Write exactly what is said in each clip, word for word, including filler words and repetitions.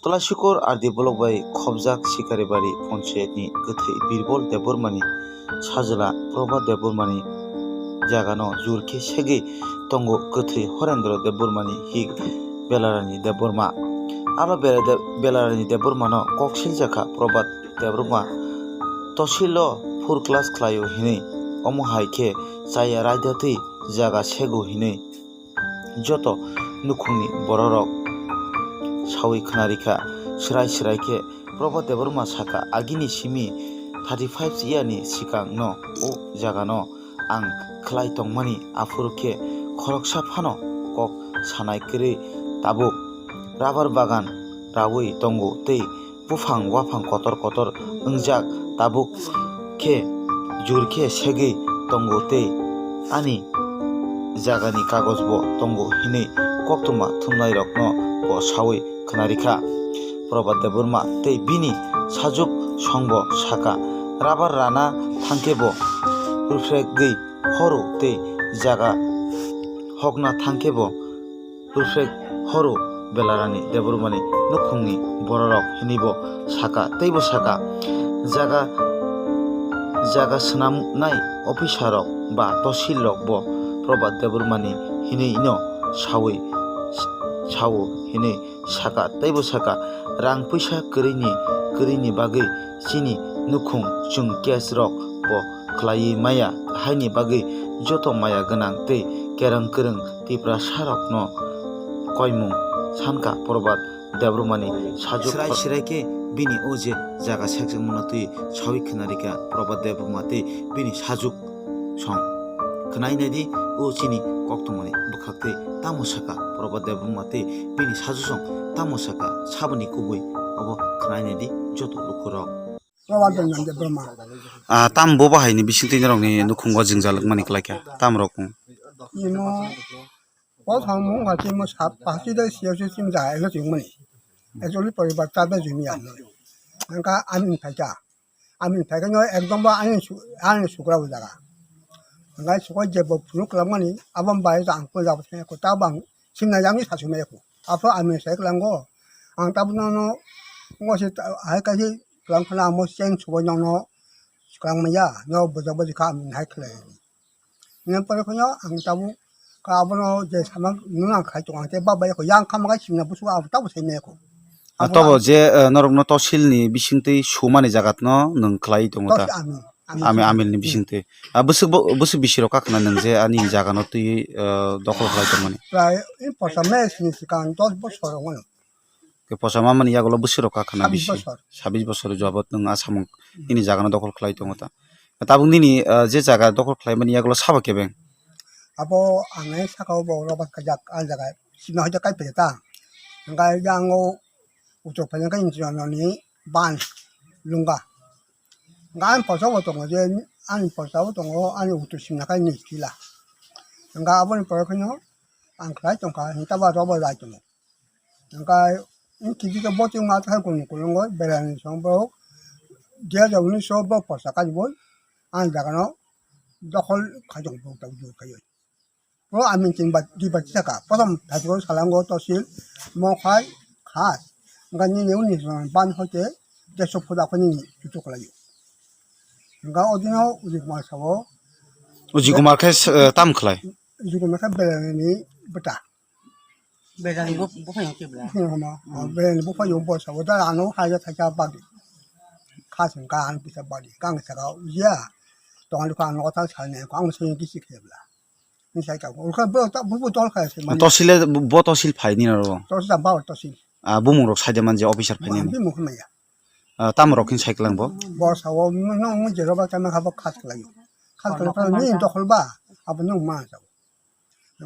Kalashikor R D block bai khobjak Sikaribari ponchayat ni kwthwi Birbol Debbarma ni sajla Prabhat Debbarma ni jaga no jur khe segwi tongo kwthwi Horendra Debbarma ni hik Belarani Debbarma. Aro Bela-, Belarani Debbarma no kok siljak kha Prabhat Debbarma tosil o four class khlai o hinwi, omo hai khe chaya raida twi jaga sego hinwi joto nukhungni bororok sawi khna rikha. Swrai swrai khe Prabhat Debbarma sakha, "Agini simi thirty five year ni swkang no o jaga no ang khlai tongmani, aphuru khe khoroksa phano kok sanai kwrwi tabuk rubber bagan raui tongo tei buphang waphang kotor kotor wngjak, tabuk khe jur khe segwi tongo tei ani jagani kagoj bo tongo," hinwi koktwma thumnairokno bo sawi khna rikha. Prabhat Debbarma tei bini sajwk songbo sakha, "Rubber rana thangkhe bo rwphregwi horo tei jaga hokna thangkhe bo rwphrek horo Belarani Debbarmani nukhungni bororok," hinwi bo sakha. Tei bo sakha, jaga, jaga swnamnai officer rok ba tosil rok bo Prabhat Debbarmani hinwi no sawi, sao hinwi sakha. Tei bo sakha, "Rang puisa kwrwini, kwrwini bagwi chini nukhung chwng case rok bo khlaiwi maya, haini bagwi joto maya gwnang tei kereng kwrwng Tiprasa rokno koimung sankha Prabhat Debbarmani sajwk." Swrai swrai khe bini o je jaga sekjakmano twi sawi khna rikha Prabhat Debbarma tei bini sajwk song. Khwnai naidi, o chini koktwmani bwkhak tei tamo sakha Prabhat Debbarma tei bini sajwk song tamo sakha, saboni kubui obo khwnai naidi joto lukurok. Prabhat Debbarma. Ah, tam bo bahaini bisingtwi norokni nukhungo jwngjal wngmani kwlaikha? Tam rok wng? Imo o samung wngkha chini sat pasti de siya se chini jaya eno chini mani. Actually poribar char de juni ano. Angka ani phaikha. Ani phaikha no ekdom ba ani su-, ani sukra bo jaga. Angka sukra je bo phunuk kwlangmani, aboni bai ang puja bo thangya ko, ta bang sinna jang ni sasu me ko. Apo ami sai kwlango. Ang tabuk no, no, ngo se ta-, hai ka se kwlang phana amo chen subo no, no, kwlang maya, no boja boji kha ami hai khlai. Nang pore kheno ang tabuk ka abono je sama nuna khai tongo, ang te baba yako yang kama kai simna busu abo tabuk sai me ko. Ah, tobo je, eh, norokno tosilni bisingtwi sumani jagatno nwng khlai tongo ta? Tosil ami, ami. Ami, amilni bisingtwi. Ah, bwswk bo, bwswk bisirok kakhna nwng je ani jagano twi, eh, dokhol khlai tongmani? Prai, eh, posa mes ni swkang dos bosor wngo. Ke posa mamani yagulo bwswk rok kakhna bisi? Sabis bosor. Sabis bosor jabot nwng asamung nini jagano dokhol khlai tongo ta. Tabuk nini, ah, je jaga dokhol khlaimani yagulo sabo kebeng? Abo ang saka o bo roba kajak a jaga sima hoite kai pele ta. Hingke yang o utok pele kai ni ban lunga. Hingke ani posa bo tongo je ani posa bo tongo ani utok simna kai ni sila. Hingke aboni pore kheno ang khlai tongkha hingke ba roba lai tongo. Hingke kiti ke bo chwng ma thai kunu kunu ngo berani song bo dia jaboni so bo posa kai bo ang jaga no dokhol khai tong bo ta jur khai. Bo ami chwng ba di ba saka. Prothom thaichukgo salango tosil, mokhai, khas. Hingke nini uni ban hoite deso phuda khe nini chuchuk lai. Hingke odino Ujit Kumar sabo. Ujit Kumar khe, eh, tam khlai? Ujit Kumar khe berani bwta. Berani bu-, buphang khe bwla. Buphang hama. Hmm. Berani buphang yo bo sabo da ano haja thaja badi. Khas hingke ano kisa badi. Kang saka uya. Tongan ko ano ta sa ne ko ang sa kisi khe bwla. Ni sai ka, ulkha bo ta, bo, bo tol kha se mani. Tosil le, bo, bo tosil phai ni ro? Tosil jam ba tosil. Ah, bumung rok sai de man je officer phai ni. Bumung khe maya. Ah, tam rok kin sai klang bo? Bo sa o, no, no, je roba kama kha bo khas khlai. Khas khlai ni dokhol ba, abo no ma sa.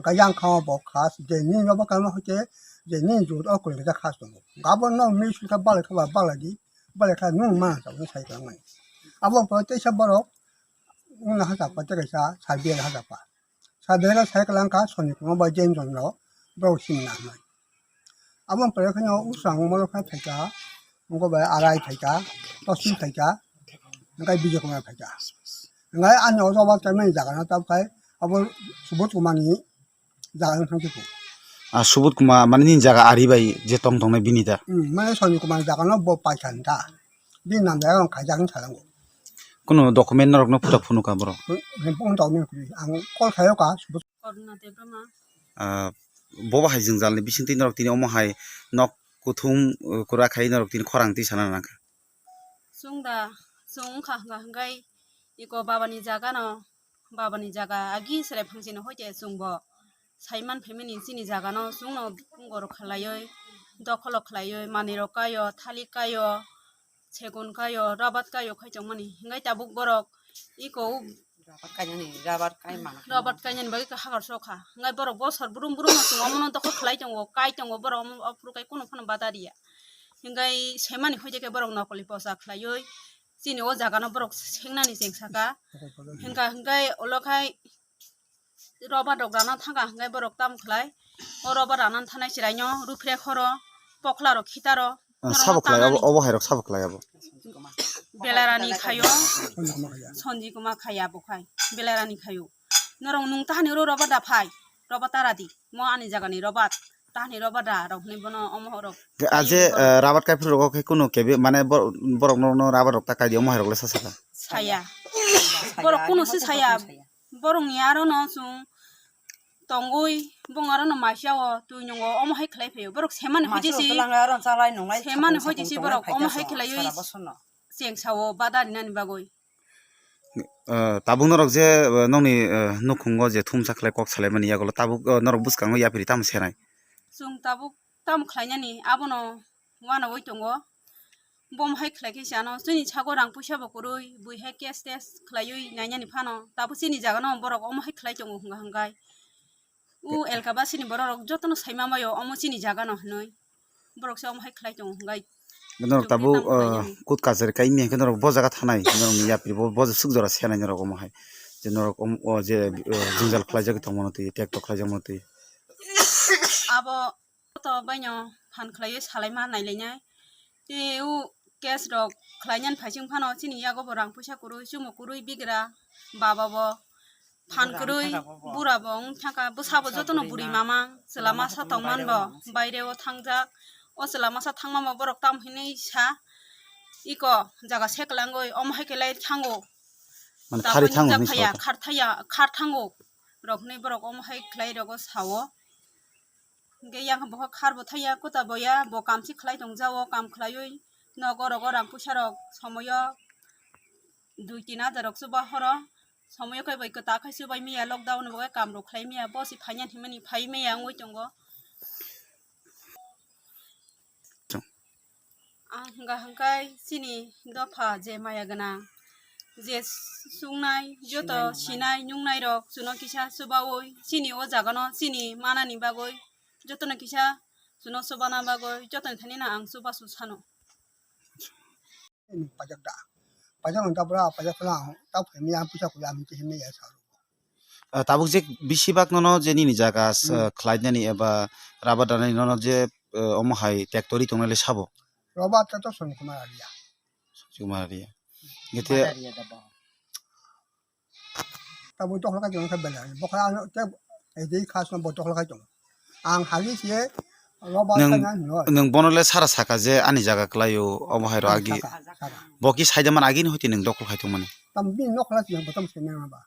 Ka yang kha bo khas, je ni roba kama hote, je ni ju o kul ja khas tongo. Ga bo no mi sul kha bal kha ba, bal di, bal kha no ma sa, ni sai klang mani. Abo bo te sa borok, Wngna ha chapa tei kaisa, Sabiya ha chapa. Sabiya sai kwlangkha, Soni Kumar bai Jen Jon rok, borok simna hwnwi. Aboni pore kheno Usang Umar khai phaikha, wngkha bai Arai phaikha, Tosil phaikha, wngkha Bijay Kumar phaikha. Wngkha ani o jobab chaimani jaga no tabkhai, abo Subodh Kumar ni jaga wng thangkhe kho. Ah, Subut Kumar, mane nini jaga ari bai je tong tongnai bini da? Hmm, mane Sanjay Kumar jaga no bo paikha da. Bini nam jaga no khaijak hinwi salango. Kuno document norok no phutak phunukha borok? Hmm, hmm, phone tong ni kuri. Ang call khayo ka, Subut. Corona Debbarma. Ah, bo bahai jwngjal ni bisingtwi norok tini omo hai nok kuthum, uh, kura khai norok tini khorang twi sana nangkha. Chwng da, chwng wngkha hwnka hwnkhe iko babani jaga no, babani jaga agi chwrai phangchini hoite chwngbo saiman phaimani chini jaga no chwngno goro khlaiwi, dokholo khlaiwi, manwirok kaio, thalik kaio, segun kaio, rabat kaio khai tongmani. Hwnkhai tabuk borok iko rabat kainani, rabat kai mana khe rabat kainani bagwi khe hagar sokha. Hwnkhai borok bosor brum brum no chwng omono dokhol khlai tongo, kai tongo borok omo, ophuru kai kunu phano bada riya. Hwnkhai semani hoite khe borok nokoli posa khlaiwi chini o jaga no borok sengnani cheng saka. Hwnka hwnkhai olo khai roba dok rana thangkha hwnkhai borok tamo khlai. O roba rana thanai chwraino ruphrek horo, pokla rok khitaro. Ah, norok sabo khlai, tangani. Obo, obo hai rok sabo khlai abo. Belarani khayo, Sanjay Kumar khaya bo khai, Belarani khayo. Norok nung tahani ro roba da phai, roba tara di, mo ani jagani roba, tahani roba da rok hinwi bono omo rok. Aje, eh, rabat kai phuru rok khe kunu kebe, mane bo-, borok no, no rabat rok ta kai di, omo hai rok le sa saka. Saya. Borok kunu se saya. Borokni aro no chwng tongwi, bong aro no maisa o twi nungo, omo hai khlai phaio. Borok semani hoite si, semani hoite si borok omo hai khlaiwi cheng sao bada rinani bagwi. Eh, tabuk norok je, eh, nokni, eh, nukhungo je thumsa khlai kok salaimani yagulo tabuk, eh, norok bwskango yapri tamo senai? Chwng tabuk tamo khlainani abono uanogwi tongo. Bo omo hai khlai khe se ano chini sago rang puisa bo kwrwi, bui hai cash tes khlaiwi nainani phano, tabuk chini jaga no borok omo hai khlai tongo hwnka hwnkhai. U elka basini borok rok jotono sai ma maio omo chini jaga no hinwi, borok se omo hai khlai tongo hwnkhai. Norok tabuk, ah, kut kachari kai mia khe norok bo jaga thanai, norok ni yapri bo, bo suk jora senai norok omo hai. Je norok om-, o je, eh, jwngjal khlaijagwi tongmano twi, tekto khlaijakmano twi. Abo to baino phan khlaiwi salaima nailainai. Tei o case rok khlainani phaising phano chini yago bo rang puisa kwrwi, chumo kwrwi bigra, baba bo phan kwrwi, bura bo wng thangkha, bwsa bo jotono buri mama, chwla masa tongman bo baire o thangjak. O chwla masa thangma bo borok tamo hinwi sa, iko jaga se kwlangwi omo hai khe lai thango. Mane khari thango hinwi sa kha ya, khar thaya, khar thango rok hinwi borok omo hai khlai rogo sao. Hingke yang bo kha khar bo thaya, kuta bo ya, bo kam si khlai tong jao, kam khlaiwi nogo rogo rang puisa rok somoyo dui tin hajar rok chuba horo, somoyo khe bai kwta khai chubai maya, lockdown bo khe kam rok khlai maya, bo si phaiya hinmani phai maya wngwi tongo. Ang hwnka hwnkhe chini dopha je maya gwnang, je sungnai, joto sinai, nungnai rok chuno kisa chubaui chini o jaga no chini manani bagwi jotono kisa chuno chubana bagwi jotoni thani no ang chubachu sano. Pajak da, pajak ang tabra, pajak phano ang ta phai maya, puisa kuli ang twi maya sa. Ah, tabuk je bisi bak nono je nini jaga, hmm, ah, khlainani eba rabar danani nono je, ah, omo hai tektori tongnai le sabo? Roba to to Sanjay Kumar Aria. Sanjay Kumar Aria. Gete Kumar Aria da ba. Tabuk to khlai tong kha bela. Bo kha ano te edei khas no bo to khlai tong. Ang hali se roba. Nang, nang bono le sara saka je ani jaga khlaio, omo hai ro agi. Saka, saka. Bo ki saida man agi ni hoti nang dokol khai tong mani. Tam bini nokla si bo tam se nang ba.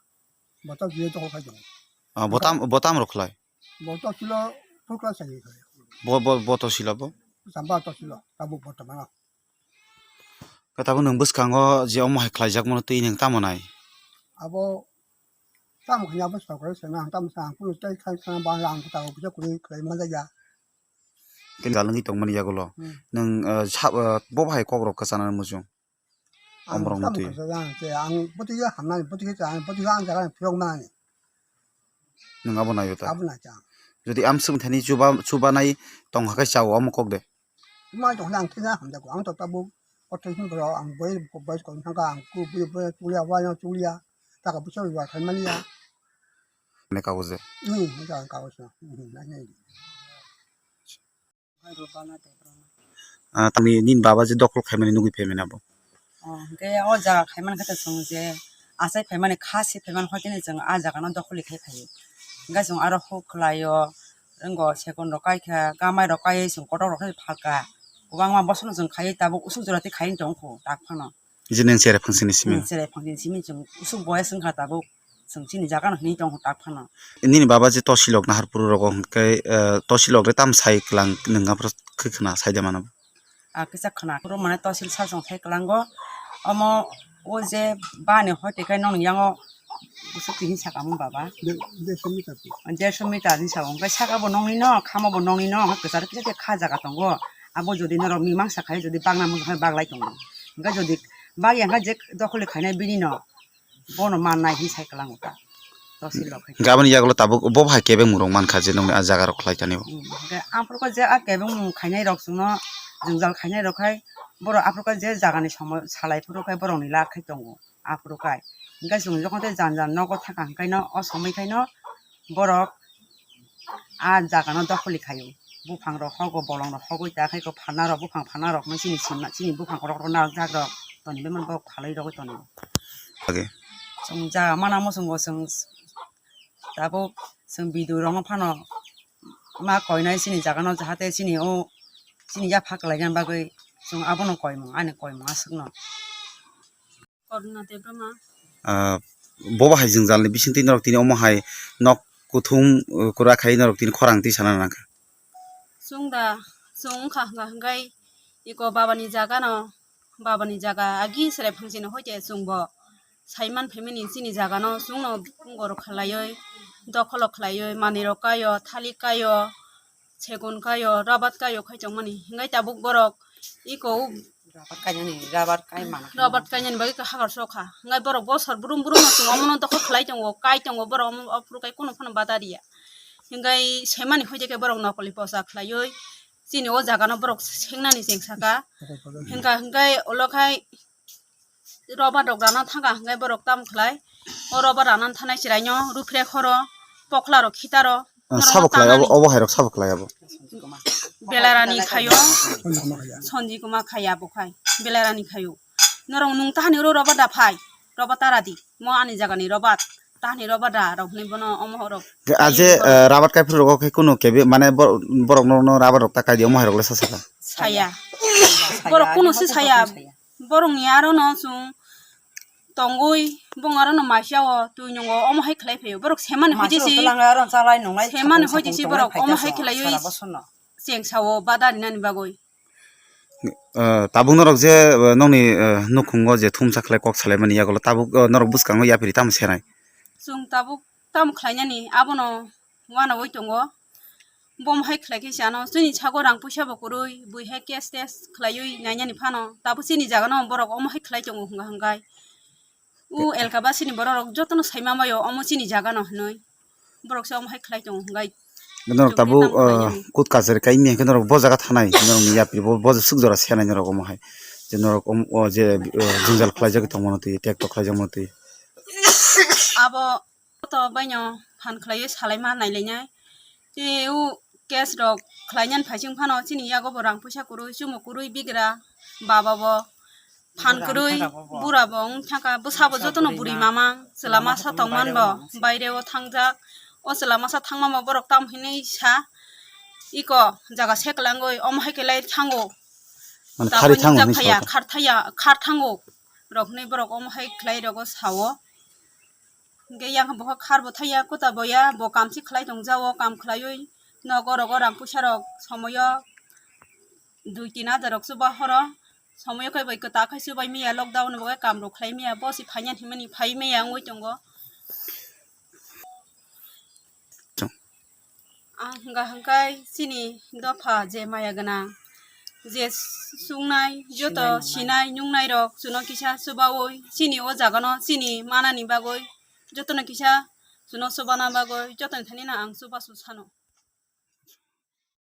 Bo to je to khai tong. Ah, bo tam, bo tam rok khlai. Bo to silo phukla sai khai. Bo, bo, bo to silo bo. Samba to silo, tabuk bo to mano. Khe tabuk nwng bwskango je omo hai khlaijak mano twi nwng tamo nai? Abo tamo khe abo sokro se na tamo sa ang kunu tei khai khana ba ang ta ko kisa kuri khlai ma ja. Khe jalangwi tong mani yagulo. Hmm. Nwng, eh, sa, eh, bo bahai kok rok kwchana muchung. Ang omorok tamo mutwi. Kwchajak ang, tei ang bwtwi hamnani, bwtwi khe ang, bwtwi ang jaga phiyok manani. Nwng abo naio ta? Abo nai ta. Jodi amswk thani chuba, chubanai tong kha khe chao, omo kok de. Chubanai tong kha ang thina hamjak, ang to tabuk, o thai hwn boro, ang boi, boi kong thang kha, ang ku, boi, boi, chulia, wa yang chulia, taka pusa wa khai mani ya. Ne kago je. Hmm, ne kago, kago se. Hmm, nai, nai. Ah, tamni nini baba je dokol khaimani nugwi phaimani abo? Oh, hwnkhe o jaga khaimani khe to chwng je achai phaimani, kha se phaimani, hoi tini chwng ah jaga no dokol khai phaio. Hwnkhe chwng aro huk khlaio, Wngo, sekon rok kai kha, gamai rok kai, chwng kotor rok khai phalka. Kwbangma bosono chwng khaiwi tabuk usuk jora tei khaiwi tong kho, tak phano. Jini chwrai phangsini simi. Hmm, chwrai phangsini simi chwng usuk boyes wngkha tabuk. Chwng chini jaga no hinwi tong kho, tak phano. Nini baba je tosilok naharpuru rogo hwnkhe, eh, tosilok re tam sai kwlang nwng aphuru khe khna sai de mano. A kisa khna, kuro mane tosil sal song sai kwlango. Omo o je bani hoi tei kai nong yango usuk tini saka mung baba. De-, derso meter. Derso meter ni saka, hwnkhe saka bo nongni no, khamo bo nongni no, hwnkhe kwcharo kisa khe kha jaga tongo. Abo jodi norok mimang sakhai, jodi bagna mung sakhai baglai tongo. Hwnkhe jodi bagya hwnkhe je dokholi khainai bini no. Bono mannai hinwi sai kwlango ta. Tosil rok hai. Hwnkhe aboni yagulo tabuk bo bahai kebeng mung rok mankha je nongni a jaga rok khlai tani bo. Hmm, hwnkhe aphuru khe je a kebeng mung khainai rok chwngno jwngjal khainai rok khai borok aphuru khe je jagani somoy salai phuru khai borokni lak khai tongo aphuru khai. Hwnkhe chwng jokhon tei jan jan nogo thangkha hwnkhe no o somoi khai no borok a jaga no dokholi khaio. Buphang rok hogo, bolong rok hogoi ta khai ko phalna rok, buphang phalna rok no chini sima, chini buphang rok rok narwk jak rok toni bemani borok phalwi rogoi toni. Age. Chwng jaga mana muchungo chwng tabuk chwng video rok no phano ma koinai chini jaga no jahate chini o chini yapha kwlai na bagwi chwng abono koimung ani koimung aswk no. Korna Debbarma. Ah, bo bahai jwngjalni bisingtwi norok tini omo hai nok kuthum, uh, kwrak khai norok tini khorang twi sana nangkha. Chwng da, chwng wngkha hwnkha hwnkhe iko babani jaga no, babani jaga agi chwrai phangsini hoite chwngbo saiman phaimani chini jaga no chwngno bungor khlaiwi, dokholo khlaiwi, manwi rok kaio, thalik kaio, segon kaio, rabat kaio khai tongmani. Hwnkhe tabuk borok iko rabat kainani, rabat kai mana. Rabat kainani bagwi kha hakar sokha. Hwnkhe borok bosor brum brum no chwng omono dokhol khlai tongo, kai tongo borok omo, ophuru kai kunu phano bada riya. Hwnkhe semani hoite khe borok nokoli posa khlaiwi chini o jaga no borok sengnani cheng saka. Hwnkha hwnkhe ulo khai roba dok rana thangkha hwnkhe borok tamo khlai? O roba rana thanai chwraino rupre khoro, pokla rok khitaro. Ah, sabo khlai abo, obo hairok sabo khlai abo. Belarani khayo, Sonjikuma khaya bo khai, Belarani khayo. Norok nung tahani oro roba da phai, roba tara di, mo ani jagani roba, tahani roba da rok hinwi bono omo rok. Aje, eh, rabat kai phuru rok khai kunu kebe, mane bor-, borok no, no rabat rok ta kai di, omo hairok le sa saka. Saya. Borok kunu se saya. Borokni aro no chwng tongwi, bong aro no masia o twi nungo, omo hai khlai phaio. Borok semani hoite si, semani hoite si borok omo hai khlaiwi cheng sao bada rinani bagwi. Eh, tabuk norok je, eh, nokni, eh, nukhungo je thumsa khlai kok salaimani yagulo tabuk, eh, norok bwskango yapri tamo senai? Chwng tabuk tamo khlainani abono uanogwi tongo. Bomo hai khlai khe se ano chini sago rang puisa bo kwrwi, bui hai cash tes khlaiwi nainani phano, tabuk chini jaga no borok omo hai khlai tongo hwnga hwnkhe. U elka basini borok rok jotono sai ma maio omo chini jaga no hinwi. Borok se omo hai khlai tongo hwnga. Norok tabuk, ah, kut kachari kai mia khe norok bo jaga thanai, norok ni yapri bo, bo swk jora senai norok omo hai. Je norok om-, o je, ah, jwngjal khlaijagwi tongmano twi, tekto khlaijakmano twi. Abo to baino phan khlaiwi salaima nailainai. Tei o case rok khlainani phaising phano chini yago bo rang puisa kwrwi, chumo kwrwi bigra, baba bo phan kwrwi, bura bo wng thangkha, bwsa bo jotono buri mama, chwla masa tongman bo baire o thangjak. O chwla masa thangma bo borok tamo hinwi sa, iko jaga se kwlangwi omo hai khe lai thango. Mane khari thango hinwi sa kha. Khar thaya, khar thango rok hinwi borok omo hai khlai rogo sao. Hingke yang bo kha khar bo thaya, kuta bo ya, bo kam se khlai tong jao, kam khlaioi nogo rogo rang puisa rok somoio dui tin hajar rok chuba horo, somoio khe bai kwta khai chubai maya, lockdown ni bagwi kam rok khlai maya, bo se phaiya hinmani phai maya wngwi tongo. Ang hwnka hwnkhe chini dopha je maya gwnang, je sungnai, joto sinai, nungnai rok chuno kisa chubaui chini o jaga no chini manani bagwi, jotono kisa chuno chubana bagwi, jotoni thani no ang chubachu sano.